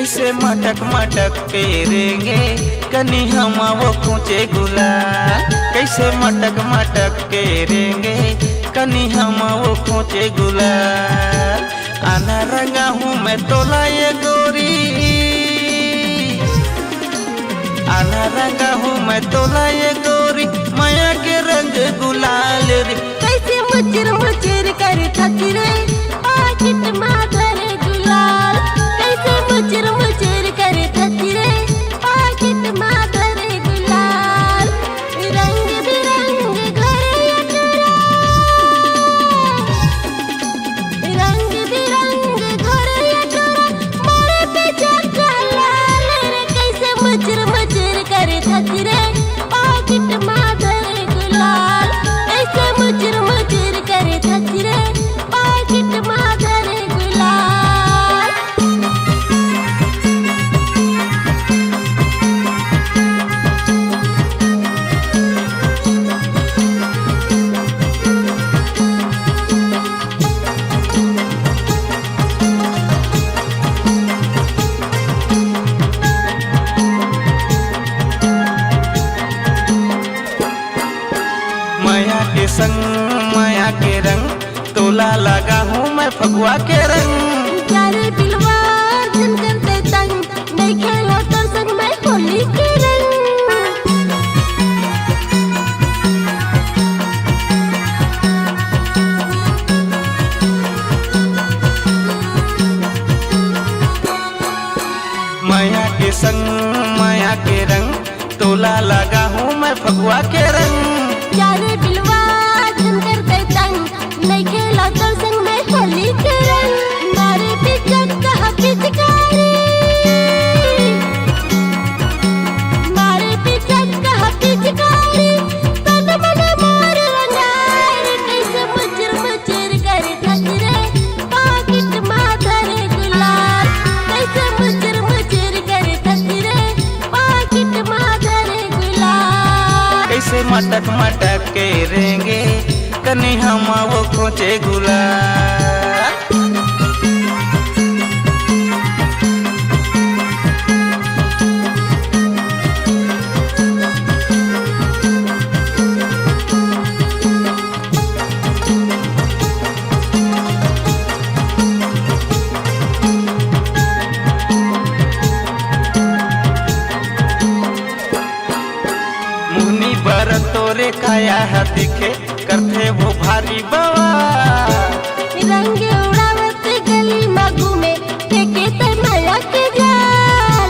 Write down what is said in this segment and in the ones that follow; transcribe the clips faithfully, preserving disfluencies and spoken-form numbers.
से मटक मटक के रेंगे कनी हम वो खोचे गुलाल, कैसे मटक मटक के रेंगे कनी हम वो खोचे गुलाल। आना रंगा हूँ मैं तोला ये गोरी, आना रंगा हूँ मैं तोला ये गोरी, माया के रंग गुलाल रे। कैसे मुचुर मुचुर कर थकी रे, पाकिट मा धरे गुलाल। कैसे मुचुर मुचुर कर थकी रे, पाकिट मा धरे गुलाल। रंग बिरंग घरे अटोरा, रंग बिरंग घरे अटोरा, मारे पे चक्का लाल रे। कैसे मुचुर मुचुर कर थकी रे, पाकिट मा धरे गुलाल। कैसे मुचुर मुचुर कर थकी रे, पाकिट मा धरे गुलाल। माया के संग माया के रंग, तोला लगा हूँ मैं फगुआ के रंग। प्यारे बिलवा झन करते तंग, नहीं खेलो तो संग मैं होली के रंग। माया के संग माया के रंग, तोला लगा हूँ मैं फगुआ के रंग। प्यारे बिलवा झन करते तंग, नहीं खेला तो संग मैं होली के रंग। मारे पिचक कहा पिचकारी, मारे पिचक कहा पिचकारी, तन मन मार रंगार। कैसे मुचुर मुचुर कर थकी रे, पाकिट मा धरे गुलाल। कैसे मुचुर मुचुर कर थकी रे, पाकिट मा धरे गुलाल। कैसे मटक मटक के रेंगे, कनी हम वो खोचे गुलाल। मुहनी बर तोरे काया ह दिखे, करथे वो भारी बवाल। रंग उड़ावत गली म घूमे, फेंके ते माया के जाल।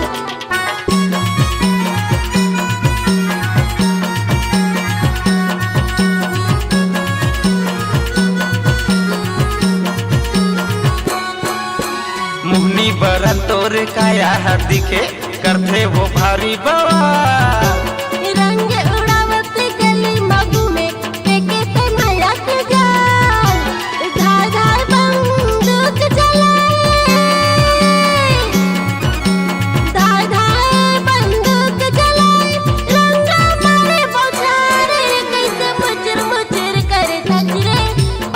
मुहनी बर तोर काया ह दिखे, करथे वो भारी बवाल। रंग उड़ावत गली म घूमे, फेंके ते माया के जाल। धार धार बंदूक चलाए, धार धार बंदूक चलाए, रंगा मारे बौछारे। कैसे मुचुर मुचुर कर थकी रे,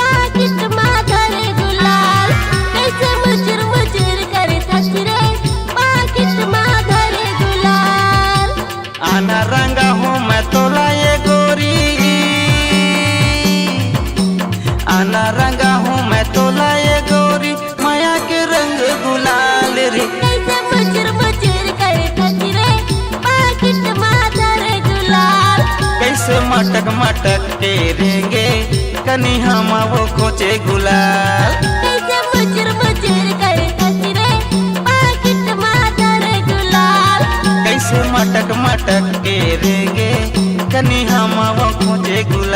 पाकिट मा धरे गुलाल। कैसे मुचुर मुचुर कर थकी रे, पाकिट मा धरे गुलाल। आना रंगा हूँ मैं तोला ये गोरी, आना रंगा हूँ मैं तोला ये गोरी, माया के रंग गुलाल रे। कैसे मुचुर मुचुर कर थकी रे, पाकिट मा धरे गुलाल। कैसे मटक मटक के रेंगे, कनी हम वो खोचे गुलाल। कैसे मुचुर मुचुर कर थकी रे, पाकिट मा धरे गुलाल। कैसे मटक मटक के रेंगे, कनी हम वो खोचे गुलाल।